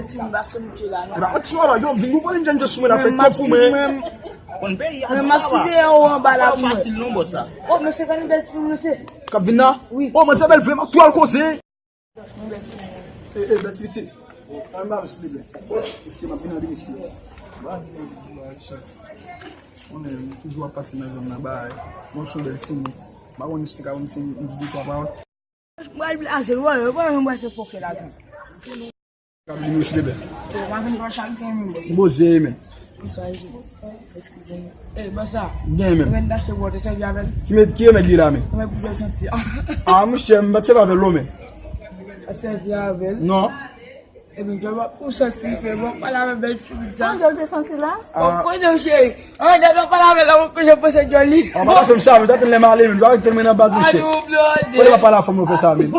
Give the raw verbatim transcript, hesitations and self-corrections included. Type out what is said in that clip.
Ti m pa se mouche la, non. E pa ti wala, yo, vin nou volim jan sou mwen la, fè kòb pou mwen. Konn peyi a, men m ap site yo anba la pou mwen. Fasil non, bòs la. Oh, mesye, gade bèl ti moun, mesye. K ap vin la? Wi. Oh, mwen se bèl vre, m ap tou al koze. Yon bèl ti moun. E, e, bèl ti piti. Ann ba mesye de bèl. Mesye, m ap vin an de mesye. Konnen, m toujou ap pase nan zòn nan, bay. Mwen se yon bèl ti moun. M pa konn si ka wè m se yon di de twa pawòl. Mwen al blaze l, wè, wè, mwen mwen fè fòkè la, zan. Kabli nou sile bè. Yo, m ap vin pran sa l gen menm, bòs. Boze, men. Bonswa, Ezi. Eskize m. E, bòs sa. Gen, men. Remèd m t achte pou ou, te sèvi avè l? Ki met, ki remèd li la, men? Remèd pou dwèt santi a. A, monchè, m pa t sèvi avè l, non, men. Pa t sèvi avè l? Non. Ebyen, jòl w ap ou santi fè bon, pale avè bèl ti moun sa. An jòl te santi la? Bon, konnen w cheri. An jòl w ap pale avè l la, mwen peze pose jòl li. An pa ta fè m sa, men ta tèl lè m ale, men dwa rete mwen nan baz, monchè. Konnen w ap pale a fanm ou fè sa, men.